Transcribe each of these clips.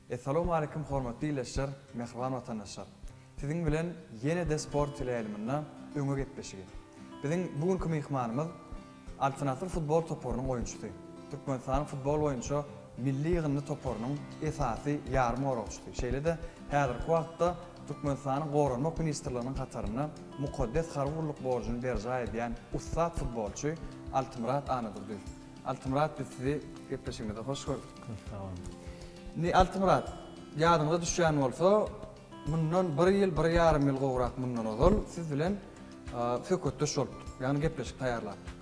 Essalawmaleýkim hormatly ildeşler, mähriban watandaşlar! Siziň bilen ýene-de sport teleýaýlymynda Öňe gepleşigi. Biziň bu günki myhmanymyz Altyn asyr futbol toparynyň oýunçysy, Türkmenistanyň futbol boýunça milli ýygyndy toparynyň esasy ýarym goragçysy, şeýle-de häzirki wagtda Türkmenistanyň Goranmak ministrliginiň hatarynda mukaddes harby gulluk borjuny berjaý edýän ussat futbolçy Altymyrat Annadurdyýew. Altymyrat biz sizi gepleşigimizde hoş gördük. Köp sag boluň. Indi Altymyrat, ýadyňyza düşýän bolsa, mundan bir ýyl, bir ýarym ýyl gowrak mundan ozal siz bilen söhbetdeş bolupdyk, ýagny gepleşik taýýarlapdyk.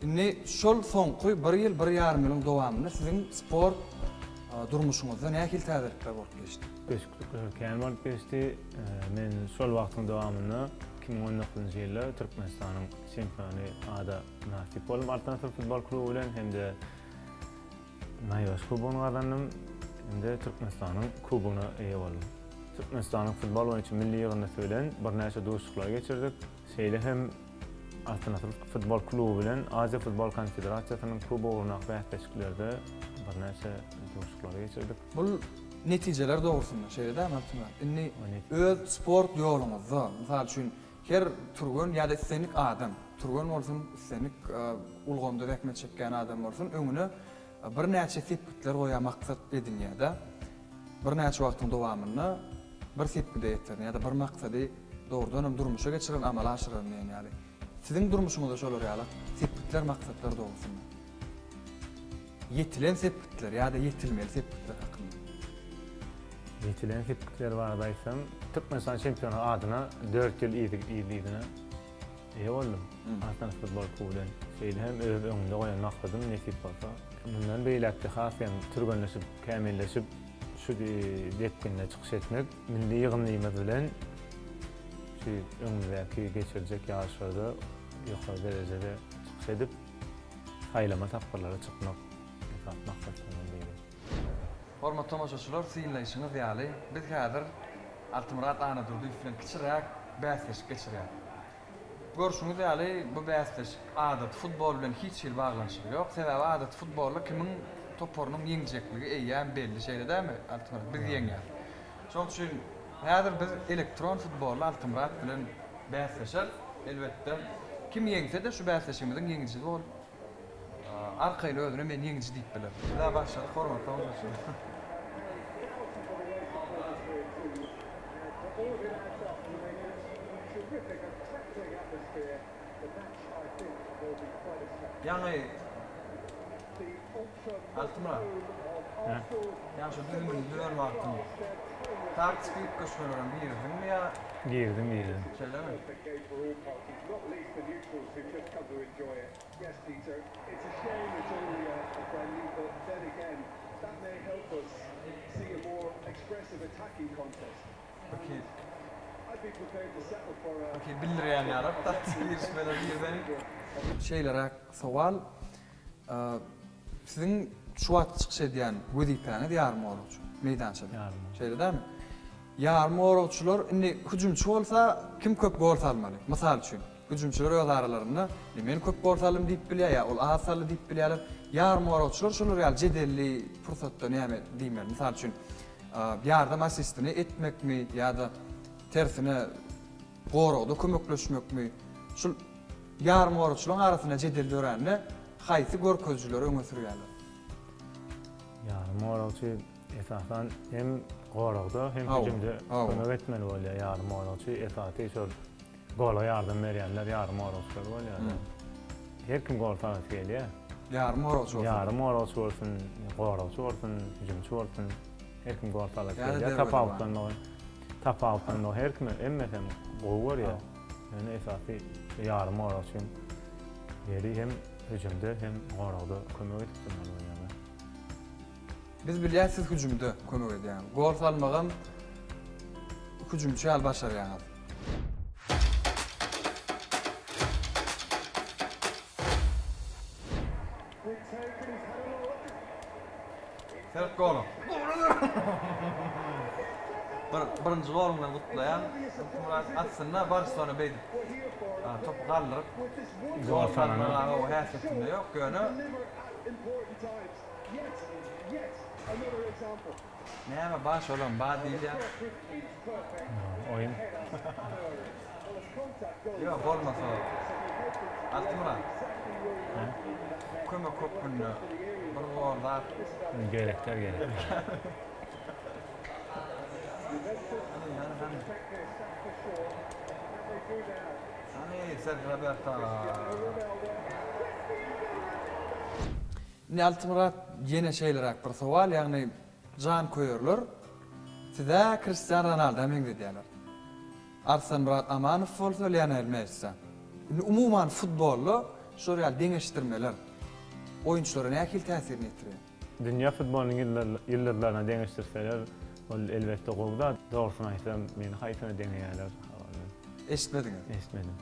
Indi şol soňky bir ýyl, bir ýarym ýylyň dowamynda siziň sport durmuşyňyzda nähili täzelikler bolup geçdi? Üýtgeşiklikler kän bolup geçdi. Men şol wagtyň dowamynda 2019-njy ýylda Türkmenistanyň çempiony ada mynasyp boldum Altyn asyr futbol kluby bilen hem-de Naýbaşy kubogyny gazandym hem-de Türkmenistanyň kubogyna eýe boldum. Türkmenistanyň futbol boýunça milli ýygyndysy bilen birnäçe duşuşyklar geçirdik. Şeýle hem Altyn asyr futbol kluby bilen Aziýa futbol konfederasiýasynyň kubogy ugrundaky bäsleşiklerde birnäçe duşuşyklary geçirdik. Bul netijeler dogrusynda, şeýle dälmi Altynmyrat? Indi öz sport ýoluňyzda, mysal üçin, her türgen ýa-da islendik adam, türgen bolsun, islendik ulgamda zähmet çekýän adam bolsun, öňüne birnäçe sepgitler goýýar, maksat edinýär-de. Birnäçe wagtyň dowamynda bir sepgide ýeterin ýa-da bir maksady dogrudan hem durmuşa geçirerin, amala aşyraryn diýen ýaly. Siziň durmuşyňyzda şolar ýaly sepgitler, maksatlar dogrusynda. Ýetilen sepgitler ýa-da ýetilmeli sepgitler hakynda. Ýetilen sepgitler barada aýtsam, Türkmenistan çempiony adyna dört ýyl yzly-yzyna eýe boldum. Altyn futbol kluby bilen. Şeýle hem öz öňümde goýan maksadym nesip bolsa, mundan beýläk-de has hem türgenleşip, kämilleşip, şu depginde çykyş etmek, milli ýygyndymyz bilen şu öňümizdäki geçiriljek ýaryşlarda ýokary derejede çykyş edip, saýlama tapgyrlara çykmak esasy maksatlarymyň biri. Hormatly tomaşaçylar, synlaýşyňyz ýaly, biz häzir Altymyrat Annadurdyýew bilen kiçiräk bäsleşik geçirýäris. Görşüňiz ýaly, bu bäsleşik adaty futbol bilen hiç hili baglanyşygy ýok. Sebäbi adaty futbolda kimiň toparynyň ýeňjekligi eýýäm belli, şeýle dälmi, Altymyrat? Biz ýeňýäris. Şonuň üçin häzir biz elektron futbolda Altymyrat bilen bäsleşeris. Elbetde, kim ýeňse-de şu bäsleşigimiziň ýeňijisi bolup, arkaýyn özüne men ýeňiji diýip biler. Biz-ä başladyk, hormatly tomaşaçylar. Ýaňy Altymyrat, ýaňy şu düzümini düzen wagtyň taktiki üýtgeşmelerem girizdiňmi ýa? Girizdim, girizdim. Şeýlemi? Birhili bildirýän ýaly taktiki girişmeler girizeni. Şeýleräk sowal, Siziň şu wagt çykyş edýän wezipäňiz ýarym goragçy meýdançada. Şeýle dälmi? Ýarym goragçylar indi hüjümçi bolsa kim köp gol salmaly? Mysal üçin, hüjümçiler öz aralarynda men köp gol saldym diýip bilýär ýa ol az saldy diýip bilýärler. Ýarym goragçylar şolar ýaly jedelli pursatda näme diýmeli? Mysal üçin, ýardam asistini etmekmi ýa-da tersine goragda kömekleşmekmi? Şul Ýarymgoragçylaryň arasynda jedel dörände haýsy görkezijileri öňe sürýärler? Ýarymgoragçy esasan hem goragda hem hüjümde kömek etmeli bolýar. Ýarymgoragçy esasy şol gola ýardam berýänler ýarymgoragçylar bolýar. Her kim gol salasy gelýär. Ýarymgoragçy bolsun. Ýarymgoragçy bolsun, goragçy bolsun, hüjümçi bolsun. Her kim gol salasy gelýär. Tapawutlanmagy, tapawutlanmagy her kim hemmesi hem gowy görýär. Ýöne esasy ýarym gorag üçin ýeri hem hüjümde hem goragda kömek edip durmaly bolýarlar. Biz bilýäs siz hüjümde kömek edýäňiz. Gol salmagam hüjümçi ýaly başarýaňyz. Seret gola. Bir birinji goluň bilen gutlaýan. Murat aslynda Barselona beýdip topy galdyryp gol salmaga o häsiýetinde ýok, ýöne. Näme ba şolam ba diýilýär. Oýun. Ýok bolmasa Altymyrat. Kömek hökmünde bir gol zat. Gerek däl gerek. Hany hany hany. Hany Sergio Roberto. Indi Altymyrat ýene şeýleräk bir sowal, ýagny janköýerler siz-ä Kristian Ronalda meňzedýärler. Arslanmyrat Amanow bolsa Lionel Messä. Indi umuman futbolda şolar ýaly deňeşdirmeler oýunçylara nähili täsirini ýetirýär? Dünýä futbolynyň ýyldyzlaryna deňeşdirseler, ol elbetde gowy zat. Dogrusyny aýtsam, meni haýsyna deňeýärler habarym ýok. Eşitmediňiz? Eşitmedim.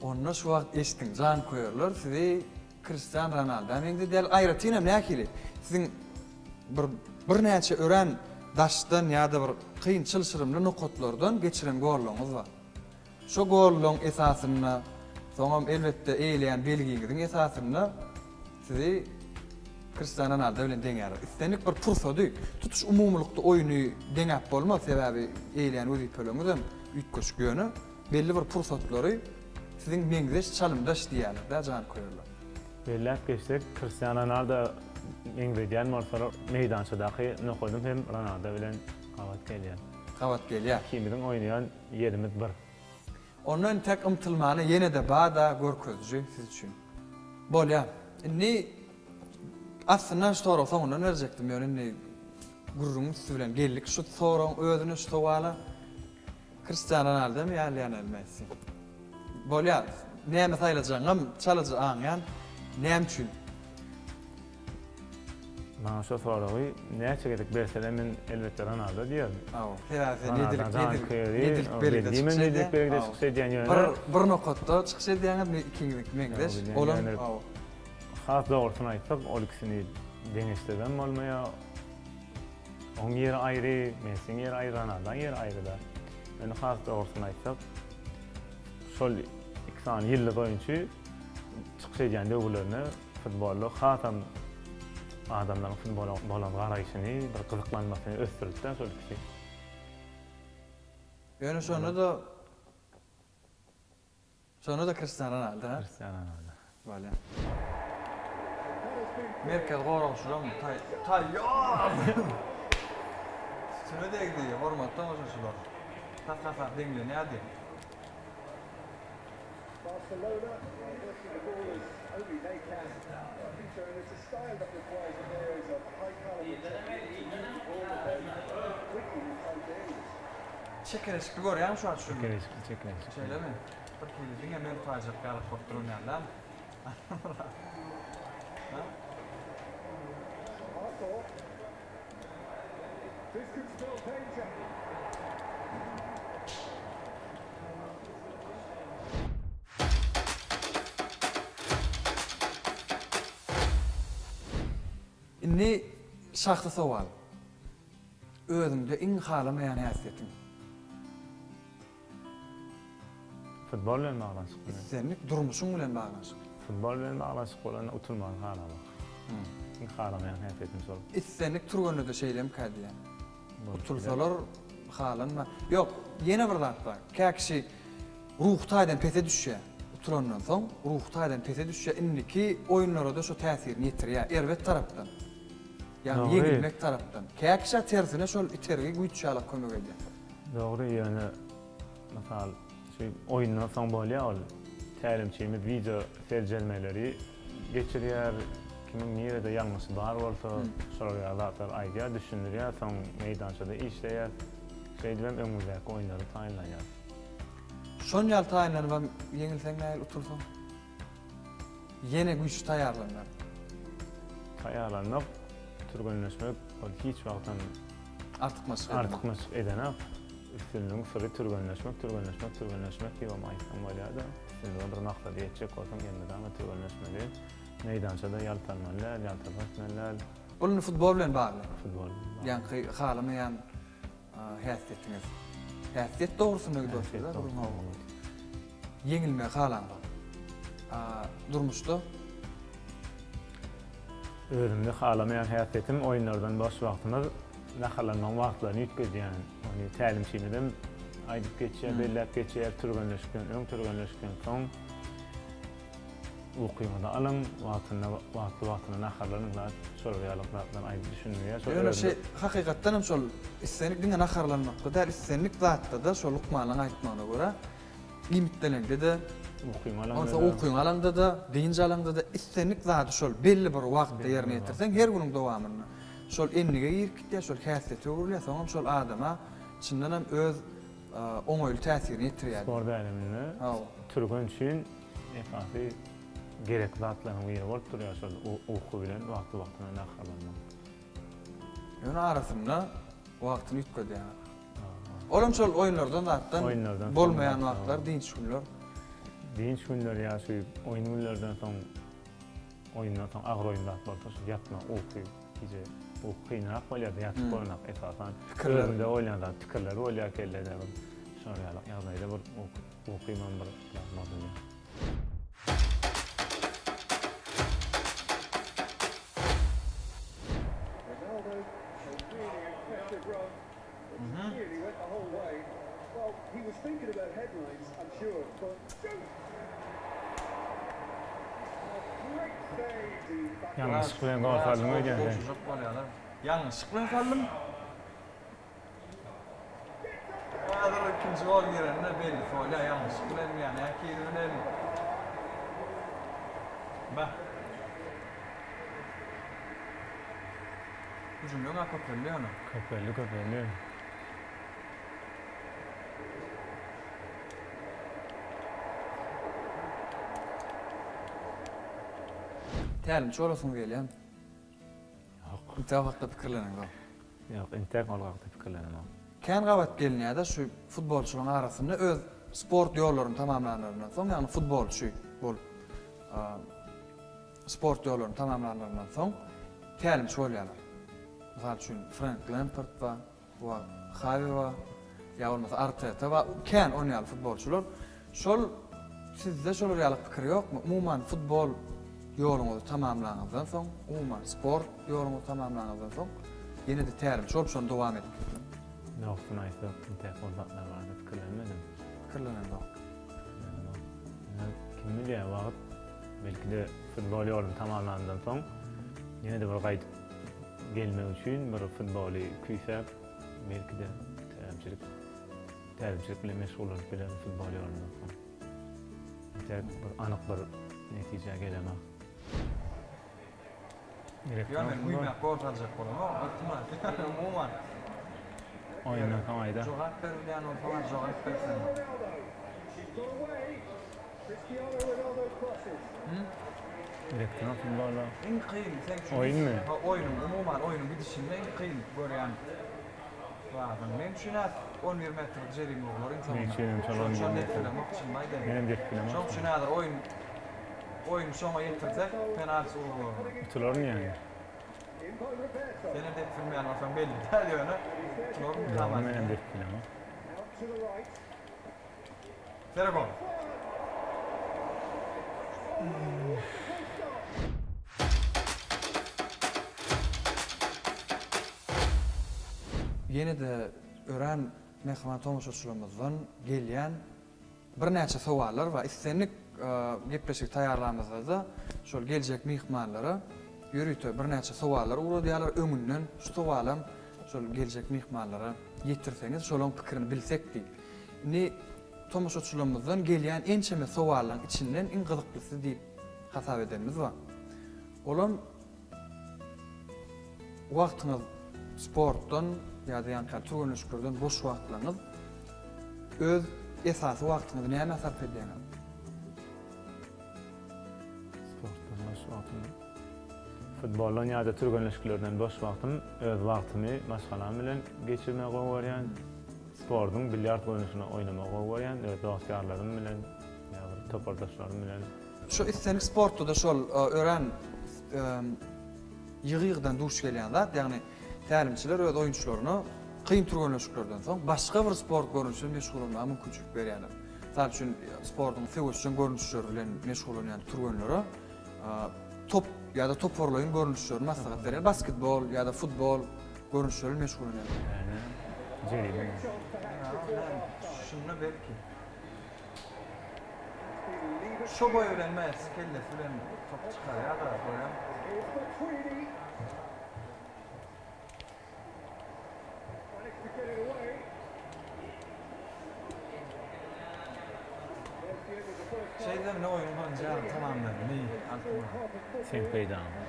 Onda şu wagt eşdiň, janköýerler sizi Kristian Ronalda meňzedýärler. Aýratynam nähili siziň bir birnäçe örän daşdan ýa-da bir kyn çylşyrymly nokatlardan geçiren gollaryňyz bar. Şo gollaryň esasynda, soňam elbetde eýeleýän belgiňiziň esasynda sizi Kristian Ronaldo bilen deňärler. Islendik bir pursady, tutuş umumylykda oýny deňäp bolmaz, sebäbi eýeleýän wezipeleriňizem üýtgeşik ýöne belli bir pursatlary Siziň meňzeş çalymdaş diýýärler-dä janköýerler. Belläp geçsek, Kristian Ronaldo meňzedýän bolsalar, meýdançadaky nokadym hem Ronaldo bilen gabat gelýär. Gabat gelýär. Ikimiziň oýnaýan ýerimiz bir. Onda entek ymtylmana ýene-de ba-da görkeziji siz üçin. Bolýa. Indi aslynda şu soragy soňundan berjekdim, ýöne indi gürrüňiň üsti bilen geldik şu soragyň özüne, şu sowala. Kristian Ronaldomy ýa Lionel Messi? Bolýar. Näme saýlajagyňam çalaja aňýan. Näme üçin? Maňa şo soragy näçe gezek berseler men elbetde Ronaldo diýerin. Hawa. Sebäbi sen ýedilik ýedilik ýedilik belgide çykyş edýäň. Ýedilik belgide çykyş edýän ýöne. Bir bir nokatda çykyş edýäňiz ikiňiziňki meňzeş. Olam hawa. Has dogrusyny aýtsak ol ikisini deňeşdiribem bolmaýar. Oň ýeri aýry, Messiň ýeri aýry, Ronaldoň ýeri aýry-da. Ýöne has dogrusyny aýtsak, şol iki sany ýyldyz oýunçy çykyş edýän döwürlerinde futbolda hasam adamlaryň futbola bolan garaýşyny, bir gyzyklanmasyny ösdürdi-de şol ikisi. Ýöne şonda-da Şonda-da Kristian Ronaldo, ha? Kristian Ronaldo. Bolýar. Merkez goragçylaryň taý taýýar! Üstüne degdi, hormatly tomaşaçylar. Tas hasap deňlenýärdi. Çekeleşikli görýäňmi şu wagt şuny? Çekeleşikli, çekeleşikli. Şeýlemi? Bir hili diňe men utaýjak ýaly bolup duran ýaly-dämi? Ha? Indi şahsy sowal. Özüňde iň halamaýan häsiýetiň? Futbol bilen baglanyşykly. Islendik durmuşyň bilen baglanyşykly. Futbol bilen baglanyşykly bolanda utulmagy halamak. Iň halamaýan häsiýetim şol. Islendik türgende-de şeýlemika diýýän. Utulsalar halanma. Ýok, ýene bir zat bar. Kä kişi ruhy taýdan pese düşýär. Utulandan soň ruhy taýdan pese düşýär. Indiki oýunlara-da şo täsirini ýetirýär. Erbet tarapdan. Ýagny ýeňilmek tarapdan. Kä kişä tersine şol itergi güýç ýalak kömek edýär. Dogry ýöne mysal şu oýundan soň bolýar ol tälimçimiz wideo seljermeleri geçirýär kimiň nirede ýalňyşy bar bolsa şolar ýaly zatlar aýdýar düşündirýär soň meýdançada işleýäs şeýdibem öňümizdäki oýunlara taýynlanýarys. Şon ýaly taýynlanybam ýeňilseň nähili utulsaň? Ýene güýçli taýýarlanmak. Taýýarlanmak, türgenleşmek ol hiç wagtam artykmaçlyk edenok. Artykmaçlyk edenok. Üstünligiň syry türgenleşmek, türgenleşmek, türgenleşmek diýibem aýtsaň bolýar-da. Üstünlige bir maksada ýetjek bolsaň elmydama türgenleşmeli. Meýdançada ýaltanmaly däl, ýaltalyk etmeli däl. Ol indi futbol bilen bagly. Futbol bilen bagly. Ýaňky halamaýan Häsiýetiňiz. Häsiýet dogrusynda gidip otyrda gürrüň hawa. Ýeňilmegi halaňzok. A durmuşda? Özümde halamaýan häsiýetim oýunlardan boş wagtymyz. Naharlanmagyň wagtlaryny üýtgedýän. Ony tälimçimizem aýdyp geçýär, belläp geçýär, türgenleşikden öň, türgenleşikden soň ukyňyzy alyň, wagtynda, wagtly-wagtynda naharlanyň zat, şolar ýaly zatlary aýdyp düşündirýär. Şol Ýöne şeý, hakykatdan hem şol islendik diňe naharlanmakda däl, islendik zatda-da şol lukmanlaryň aýtmagyna görä, iýmitleneňde-de, Ukyňy alaňda-da, onsoň ukyňy alaňda-da, dynç alaňda-da islendik zady şol belli bir wagtda ýerine ýetirseň her günüň dowamynda şol endige girip gitýär, şol häsiýete öwrülýär, soňam şol adama çyndanam öz oňaýly täsirini ýetirýär. Sport äleminde türgen üçin esasy gerekli zatlaryň biri bolup durýar şol uky bilen wagtly-wagtynda naharlanmak. Ýöne arasynda wagtyny üýtgedýär. Olam şol oýunlardan zatdan bolmaýan wagtlar, dynç günler. Dynç günleri ýa şu oýun günlerden soň oýundan soň agyr oýun zat bolsa şu ýatmak, uky, gije uky kynrak bolýar-da ýatyp bolmak esasan. Özüňde bolýan zat, pikirler bolýar kellede bir şolar ýaly ýagdaýda bir ukymam bir zat bozulýar. Ýalňyşlyk bilen gol saldyň öýdýän sen. Ýalňyşlyk bilen saldym. Häzir ikinji gol girende belli bolýar ýalňyşlyk bilenmi ýa nähili bilen. Bah. Hüjümleň-ä köpeldi ýöne. Köpeldi, köpeldi. Tälimçi bolasyňyz gelýärmi? Ýok. Intäk o hakda pikirleneňzok. Ýok, intäk ol hakda pikirlenemok. Kän gabat gelinýär-de şu futbolçylaryň arasynda öz sport ýollaryny tamamlanlaryndan soň, ýagny futbolçy bolup sport ýollaryny tamamlanlaryndan soň tälimçi bolýarlar. Mysal üçin, Frenk Lempard bar, bu wagt Hawi bar, ýa bolmasa Arteta bar, kän on ýaly futbolçylar. Şol sizde şolar ýaly pikir ýokmy? Umuman futbol ýoluňyzy tamamlanyňyzdan soň, umuman sport ýoluňyzy tamamlanyňyzdan soň ýene-de tälimçi bolup şony dowam edip gitmek. Dogrusyny aýtsak, entäk ol zatlar barada pikirlenmedim. Pikirleneňzok. Pikirlenemok. Ýöne kim bilýär, wagt belki-de futbol ýoluny tamamlandan soň ýene-de bir gaýdyp gelmek üçin bir futboly küýsäp, belki-de tälimçilik tälimçilik bilen meşgullanyp bilerin futbol ýolundan soň. Entäk bir anyk bir netijä gelemok. Ýok men güýmäp gol saljak bolamok Altymyrat umuman. Oýundan soň aýda. Jogap berilýän bolsa bar jogap berseň. Elektron futbola. Iň kyn seň üçin. Oýunmy? Oýnuň umuman oýnuň gidişinde iň kyn görýän zadyň. Meň üçin-ä 11 metrlik jerime urlar iň soňunda. Meň üçinem şol 11 Şony metr. dep bilemok çynymy aýdaýyn. Menem dep bilemok. Şoň üçin häzir oýun oýuny şoňa ýetirsek penalti urlar. Utularyn ýaňy. Senem dep bilmeýän bolsaň belli däl ýöne utularyn Dogry menem dep bilemok. Sere gol. Ýene-de örän mähriban tomaşaçylarymyzdan gelýän birnäçe sowallar bar. Islendik gepleşigi taýýarlamyzda-da şol geljek myhmanlara ýörite birnäçe sowallar ugradýarlar. Öňünden şu sowalam şol geljek myhmanlara ýetirseňiz, şolaň pikirini bilsek diýip. Indi tomaşaçylarymyzdan gelýän ençeme sowallaryň içinden iň gyzyklysy diýip hasap edenimiz bar. Olam wagtyňyz sportdan ýa-da ýaňky türgenleşiklerden boş wagtlaryňyz öz esasy wagtyňyzy nämä sarp edýäňiz? Sportdan boş wagtym futboldan ýa-da türgenleşiklerden boş wagtym öz wagtymy maşgalam bilen geçirmegi gowy görýän. Sportuň bilýard görnüşini oýnamagy gowy görýän, öz dost-ýarlarym bilen ýa bir topardaşlarym bilen. Şu islendik sportda-da şol örän ýygy-ýygydan duş gelýän zat, ýagny tälimçiler öz oýunçylaryna kyn türgenleşiklerden soň başga bir sport görnüşi bilen meşgullanmaga mümkinçilik berýärler. Mysal üçin, sportuň söweşjeň görnüşleri bilen meşgullanýan türgenlere top ýa-da toparlaýyn görnüşlerini maslahat berýär. Basketbol ýa-da futbol. görnüşleri bilen meşgullanýar. Ýöne jerime. Şunda belki. Şo boýy bilen Messi kellesi bilen topy çykarýar-da, goýam. Şeýdibem ine oýnuň birinji ýarymy tamamlandy. Altymyrat. Seň peýdaňa.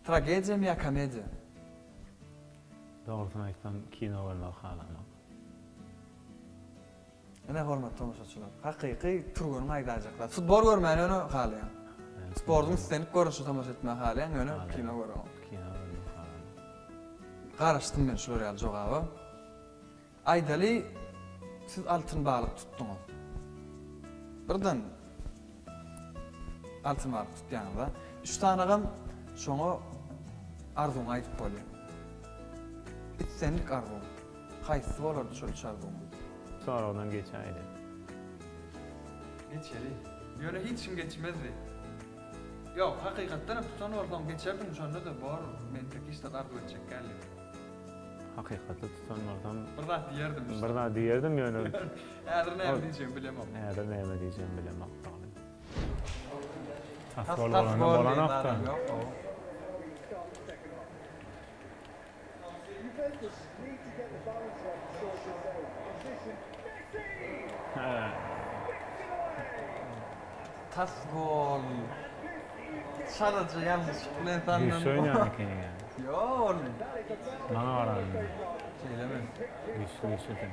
Tragediýamy ýa komediýa? Dogrusyny aýtsam kino görmegi halamok. Ine hormatly tomaşaçylar, hakyky türgeniň aýdaýjak zady. Futbol görmäni ýöne halaýaň. Sportuň islendik görnüşine tomaşa etmäni halaýaň, ýöne kino göreňok. Kino görmegi halamok. Garaşdym men şular ýaly jogaba. Aýdaly, siz altyn balyk tutduňyz. Birden altyn balyk tutýaňyz-a. Üç sanagam şoňa arzuwyňy aýdyp bolýar. Islendik arzuw. Haýsysy bolardy şol üç arzuwyň? Soragdan geçäýeli. Geçeli. Ýöne hiç kim geçmezdi. Ýok, hakykatdanam tutan bolsaň geçerdiň şonda-da bor, men tek hiç zat arzuw etjek däldim. Hakykatda tutan bolsam. Bir zat diýerdim. Bir zat diýerdim ýöne. Häzir näme diýjegimi bilemok. Häzir näme diýjegimi bilemok dogry. Tas gol bolanda bolanok-da. Tas gol. Çalaja ýalňyşlyk bilen salnan. Güýçli oýnaýan ekeniň ýa. Ýok ol. Maňa garanda. Şeýlemi? Güýçli güýçli sen.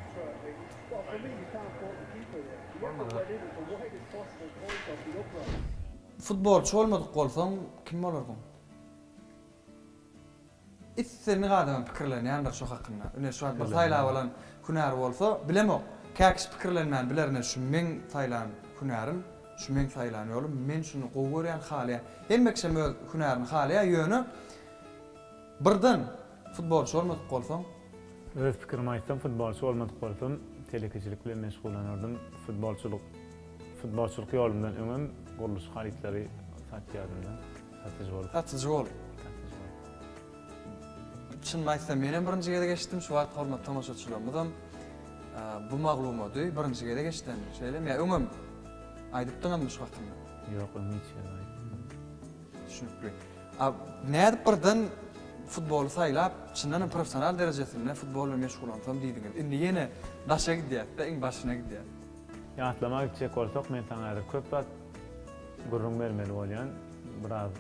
Futbolçy bolmadyk bolsaň kim bolardyň? Islendik adamam pikirlenýändir şo hakynda. Ine şu wagt bir saýlap alan hünäri bolsa, bilemok. Kä kişi pikirlenmän biler ine şu meň saýlan hünärim, şu meň saýlan ýolum, men şuny gowy görýän, halaýan. Hemme kişem öz hünärini halaýar, ýöne birden futbolçy bolmadyk bolsaň. Öz pikirimi aýtsam, futbolçy bolmadyk bolsam, telekeçilik bilen meşgullanardym. Futbolçylyk futbolçylyk ýolumdan öňem gurluşyk harytlary satýardym-da. Satyjy bolup. Satyjy bolup. Satyjy bolup. Çynymy aýtsam, menem birinji gezek eşitdim. Şu wagt hormatly tomaşaçylarymyzam bu maglumaty birinji gezek eşidendir. Şeýlemi ýa öňem aýdypdyňyzmy şu hakynda? Ýok, öň hiç ýerde aýtmadym. Düşnükli. A nädip birden futboly saýlap, çyndan hem professional derejesinde futbol bilen meşgullansam diýdiňiz? Indi ýene daşa gidýäs-de, iň başyna gidýäs. Ýatlama gitjek bolsak, men saňa häzir köp zat gürrüň bermeli bolýan. Biraz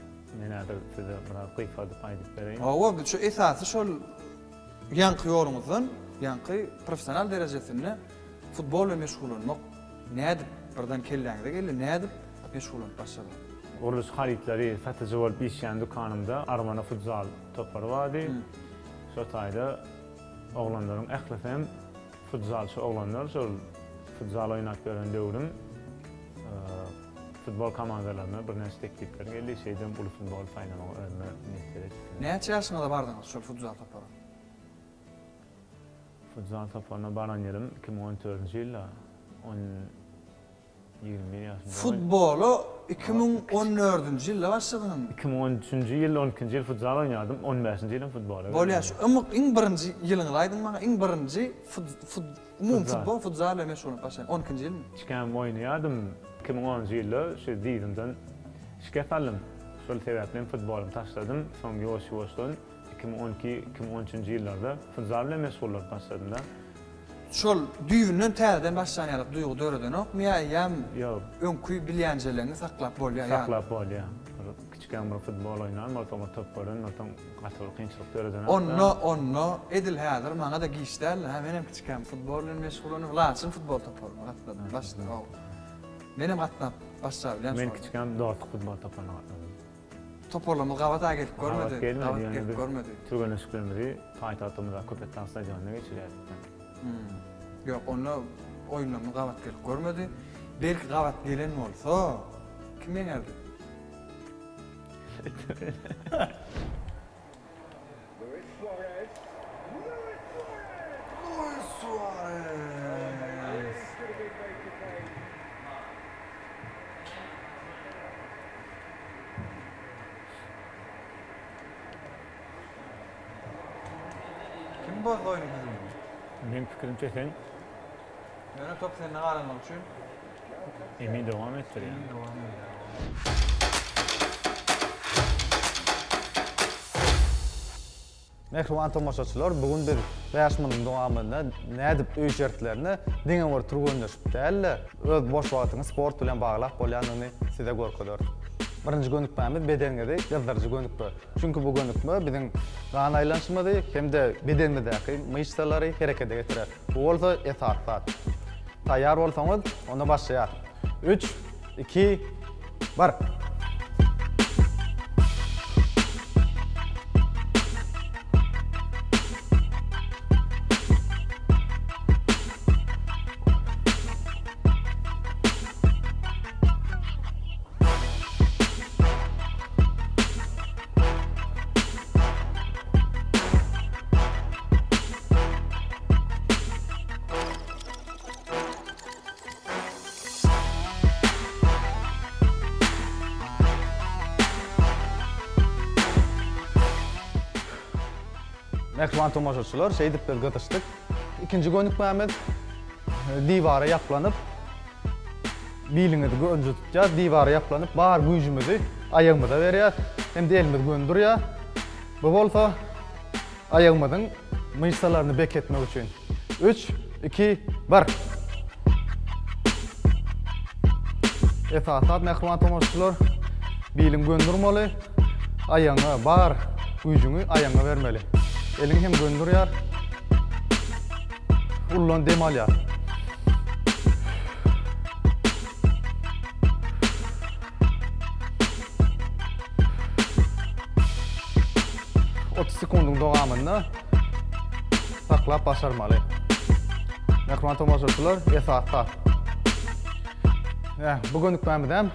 men häzir size biraz gysgaldyp aýdyp bereýin. Hawa, şu esasy şol ýaňky ýoluňyzdan, ýaňky professional derejesinde futbol bilen meşgullanmak nädip birden kelläňize geldi, nädip meşgullanyp başladyňyz? Gurluşyk harytlary satyjy bolup işleýän dükanymda Armana futzal topary bardy. Şo taýda oglanlaryň ählisi hem Futzalçy oglanlar şol futzal oýnap ýören döwrüm futbol komandalaryna birnäçe teklipler geldi. Şeýdibem uly futboly saýlamagy özüme miýesser etdi. Näçe ýaşyňyzda bardyňyz şol futzal topara? Futzal toparyna baran ýylym 2014-nji ýylda. On 21 ýaşymda. Futbola 2014-nji ýylda başladyňyzmy? 2013-nji ýyl, 12-nji ýyl futzal oýnadym, 15-nji ýylam futbola geldim. Bolýar, şu ymyk iň birinji ýylyňyzy aýdyň maňa, iň birinji fut umumy futbol, futzal bilen meşgullanyp başlan, 12-nji ýylmy? Kiçikäm oýnaýardym, 2010-njy ýylda şu dyzymdan şikes aldym. Şol sebäpli hem futbolymy taşladym, soň ýuwaş-ýuwaşdan 2012, 2013-nji ýyllarda futzal bilen meşgullanyp başladym-da. Şol düýbünden täzeden başlan ýalyk duýgy döredenokmy ýa eýýäm Ýok. öňki bilýänjeleňi saklap bolýar ýa? Saklap bolýar. Bir kiçikäň bir futbol oýnan bolsaň, bir top gören bolsaň gaty bir kynçylyk döredenok-da. Onda, onda edil häzir maňa-da giç däldi, hä menem kiçikäm futbol bilen meşgullanyp Laçyn futbol toparyna gatnadym başda. Menem gatnap başlabilýän Men kiçikäm Dostluk futbol toparyna gatnadym. Toparlarymyz gabat-a gelip görmedi. Gabat gelmedi, Gabat ýöne gelip biz görmedi. türgenleşiklerimizi paýtagtymyzdaky Köpetdag stadionynda geçirýärdik. Ýok, onda oýunlarymyz gabat gelip görmedi. Belki gabat gelen bolsa, kim ýeňerdi? Luis Suarez! Kim bozdy oýnuň düzgünini? Meň pikirimçe sen. Ýöne top sende galanlygy üçin. Emin dowam etdirýär. Emin dowam edýär. Mähriban tomaşaçylar, bu gün biz bäş minudyň dowamynda nädip öý şertlerinde diňe bir türgenleşip däl-de, öz boş wagtyňy sport bilen baglap bolýandygyny size görkezeris. Birinji gönükmämiz bedeniňizi gyzdyryjy gönükme. Çünki bu gönükme biziň gan aýlanyşymyzy hem-de bedenimizdäki myşsalary herekete getirer. Bu bolsa esasy zat. Taýýar bolsaňyz, onda başlaýas. Üç, iki, bir. Mähriban tomaşaçylar, şeýdip biz gyzyşdyk. Ikinji gönükmämiz diwara ýaplanyp, Biliňizi gönje tutýas, diwara ýaplanyp, bar güýjümizi aýagymyza berýäs hem-de elimiz göni durýar. Bu bolsa aýagymyzyň myşsalaryny beketmek üçin. Üç, iki, bir. Esasy zat, mähriban tomaşaçylar, biliň göni durmaly, aýagyňa bar güýjüňi aýagyňa bermeli. Eliň hem göni durýar. Ullan dem alýar. 30 sekundyň dowamynda saklap başarmaly. Mähriban tomaşaçylar, esasy zat. Bu gönükmämiz hem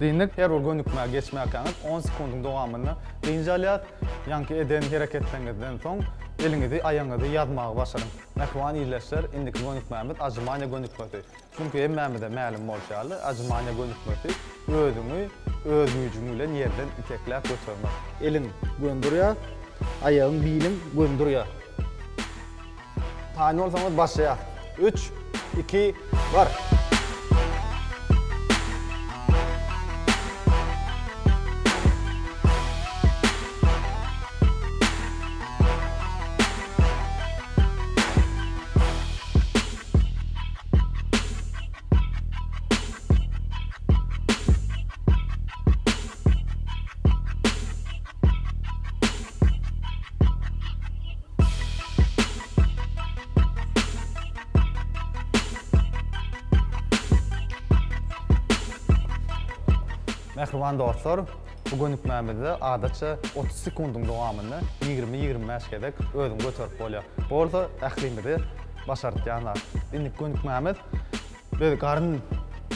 dyndyk. Her bir gönükmä geçmäkäňiz 10 sekundyň dowamynda dynç alýas. Ýaňky eden hereketleriňizden soň eliňizi, aýagyňyzy ýazmagy başaryň. Mähriban ildeşler, indiki gönükmämiz ajymaniýa gönükmesi. Çünki hemmämize mälim bolşy ýaly, ajymaniýa gönükmesi özüňi öz güýjüň bilen ýerden itekläp götermek. Eliň göni durýar, aýagyň, biliň göni durýar. Taýyn bolsaňyz başlaýas. Üç, iki, bir. Mähriban dostlar, bu gönükmämizde adatça 30 sekundyň dowamynda 20-25 gezek özüňi göterip bolýar. Bu bolsa ählimize başartýan zat. Indiki gönükmämiz biz garyn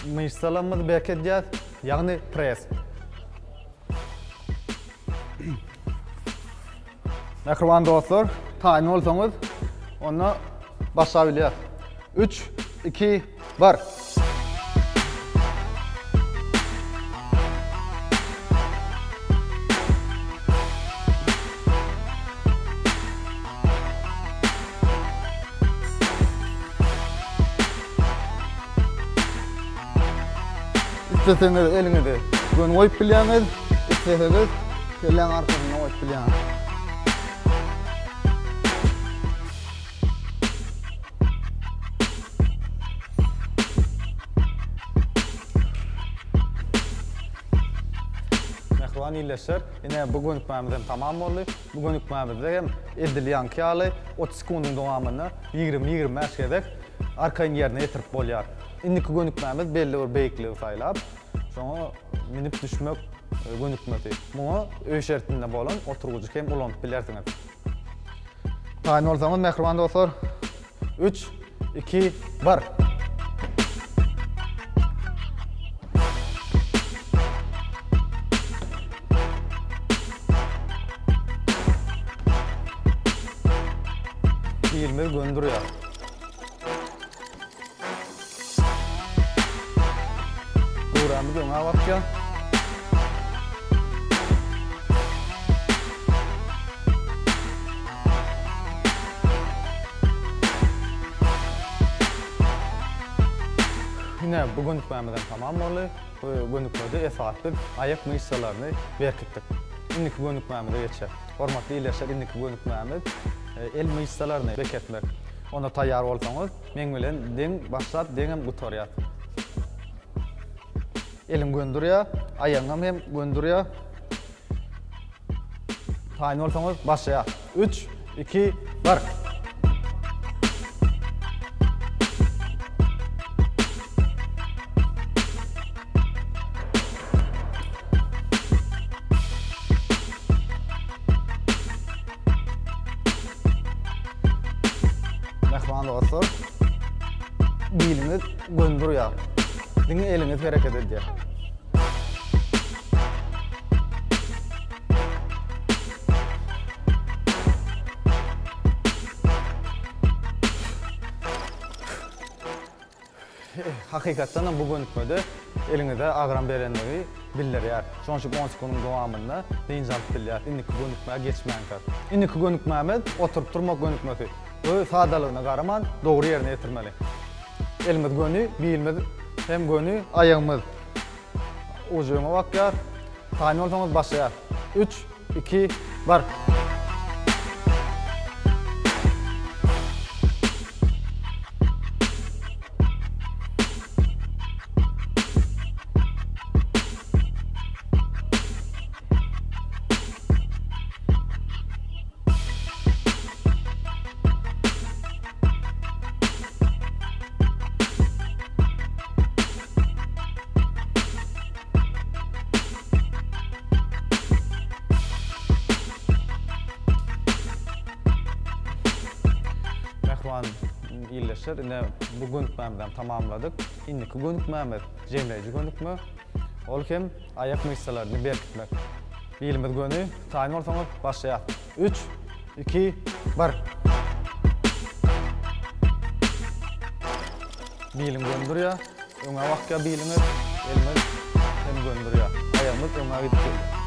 myşsalarymyzy berkidýäs, ýagny press. Mähriban dostlar, taýyn bolsaňyz, onda başlap bilýäris. 3, 2, 1. Isleseňiz eliňizi göni goýup bilýäňiz, isleseňiz kelläň arkasynda goýup bilýäňiz. Mähriban ildeşler, ine bu gönükmämiz hem tamam boldy. Bu gönükmämizde hem edil ýaňky ýaly 30 sekundyň dowamynda 20-25 gezek arkaýyn ýerine ýetirip bolýar. Indiki gönükmämiz belli bir beýikligi saýlap, şoňa münüp düşmek gönükmesi. Muňa öý şertinde bolan oturgyjy hem ulanyp bilersiňiz. Taýyn bolsaňyz, mähriban dostlar, üç, iki, bir. Bilimiz göni durýar. Göwrämiz öňe bakýar. Ine, bu gönükmämiz hem tamam boldy. Bu gönükmede esasy biz aýak myşsalaryny berkitdik. Indiki gönükmämize geçýäs. Hormatly ildeşler, indiki gönükmämiz el myşsalaryny beketmek. Onda taýýar bolsaňyz, meň bilen deň başlap, deňem gutarýas. Eliň göni durýar, aýagyňam hem göni durýar. Taýyn bolsaňyz başlaýas. Üç, iki, bir. Mähriban dostlar, biliňiz göni durýar. Diňe eliňiz hereket edýär. Hakykatdan hem bu gönükmede eliňize agram berenligi bildirýär. Şonuň üçin 10 sekundyň dowamynda dynç alyp bilýär. Indiki gönükmä geçmänkä. Indiki gönükmämiz oturyp durmak gönükmesi. Bu sadalygyna garaman dogry ýerine ýetirmeli. Elimiz göni, bilimiz hem göni, aýagymyz Ujy öňe bakýar. Taýyn bolsaňyz başlaýar. Üç, iki, bir. Mähriban ildeşler, ine bu gönükmämizem tamamladyk. Indiki gönükmämiz jemleýji gönükme. Ol hem aýak myşsalaryny berkitmek. Bilimiz göni, taýyn bolsaňyz başlaýas. Üç, iki, bir. Biliň göni durýar. Öňe bakýar biliňiz, elimiz hem göni durýar. Aýagymyz öňe gidip gelýär.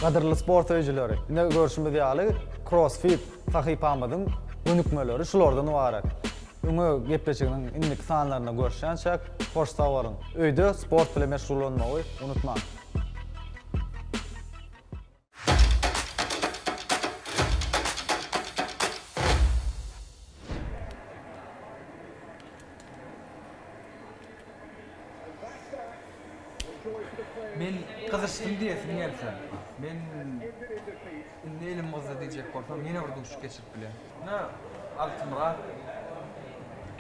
Gadyrly sport söýüjileri, ine görşümiz ýaly CrossFit sahypamyzyň gönükmeleri şulardan ybarat. Öňe gepleşiginiň indiki sanlarynda görüşýänçäk, hoş sag boluň! Öýde sport bilen meşgullanmagy unutmaň! Men gyzyşdym diýesim gelse, men indi elim gyzdy diýjek bolsam ýene bir duşuşyk geçirip bilýän. Ine Altymyrat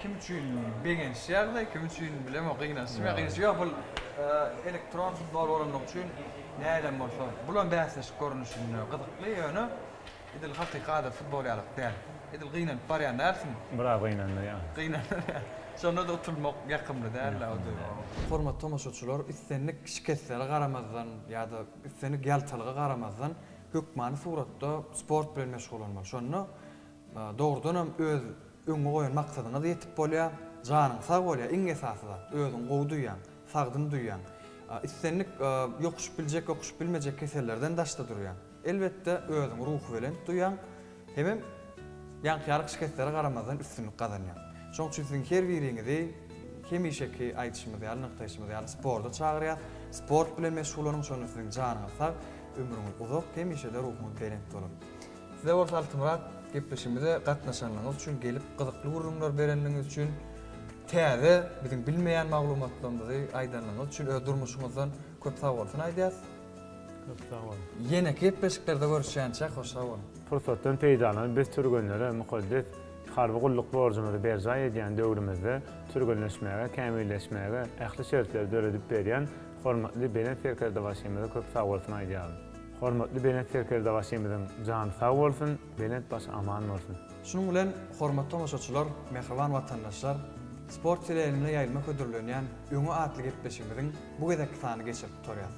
kim üçin begençli ýagdaý, kim üçin bilemok gynançly ýa gynançly. Ýok bul elektron futbol bolanlygy üçin nähilem bolsa bulam bäsleşik görnüşinde gyzykly ýöne Edil hakyky adaty futbol ýalak däl. Edil gynanyp barýan dälsiň. Biraz gynandyrýar. Gynandyrýar. Şonda-da utulmak ýakymly däl-ä o duýgy. Hormatly tomaşaçylar, islendik şikeslere garamazdan ýa-da islendik ýaltalyga garamazdan hökmany suratda sport bilen meşgullanmaly. Şonda dogrudanam öz öňüňe goýan maksadyňa-da ýetip bolýar, janyň sag bolýar, iň esasy zat, özüňi gowy duýýaň, sagdyn duýýaň. Islendik ýokuşyp biljek, ýokuşyp bilmejek kesellerden daşda durýaň. Elbetde, özüňi ruhubelent duýýaň, hemem ýaňky ýaly şikeslere garamazdan üstünlik gazanýaň. Şonuň üçin siziň her biriňizi hemişeki aýdyşymyz ýaly, nygtaýşymyz ýaly sporta çagyrýas. Sport bilen meşgullanyň, şonda siziň janyňyz sag, ömrüňiz uzak, hemişe-de ruhuňyz belent bolar. Size bolsa Altymyrat, gepleşigimize gatnaşanlygyňyz üçin, gelip gyzykly gürrüňler berenligiňiz üçin, täze, biziň bilmeýän maglumatlarymyzy aýdanlygyňyz üçin öz durmuşyňyzdan köp sagbolsun aýdýas. Köp sag boluň. Ýeneki gepleşiklerde görüşýänçäk hoş sag boluň. Pursatdan peýdalanyp biz türgenlere mukaddes harby gulluk borjumyzy berjaý edýän döwrümizde türgenleşmäge, kämilleşmäge ähli şertleri döredip berýän hormatly Belent Serkerdebaşymyza köp sagbolsun aýdýaryn. Hormatly Belent Serkerdebaşymyzyň jany sag bolsun, belent başy aman bolsun! Şunuň bilen, hormatly tomaşaçylar, mähriban watandaşlar, Sport teleýaýlymyna ýaýlyma hödürlenýän Öňe atly gepleşigimiziň bu gezekki sanyny geçirip gutarýas.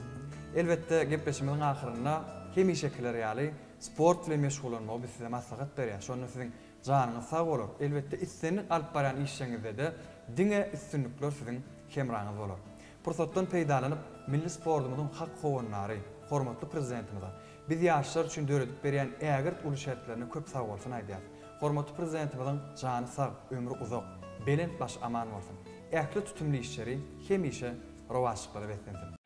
Elbetde, gepleşigimiziň ahyrynda hemişekiler ýaly. Sport bilen meşgullanmagy biz size maslahat berýäs. Şonda siziň janyňyz sag bolar. Elbetde islendik alyp barýan işleriňizde-de diňe üstünlikler siziň hemraňyz bolar. Pursatdan peýdalanyp, milli sportumyzyň hak howandary, hormatly Prezidentimize biz ýaşlar üçin döredip berýän ägirt uly şertlerine köp sagbolsun aýdýas. Hormatly Prezidentimiziň jany sag, ömri uzak, belent başy aman bolsun! Ähli tutumly işleri hemişe rowaçlyklara beslensin!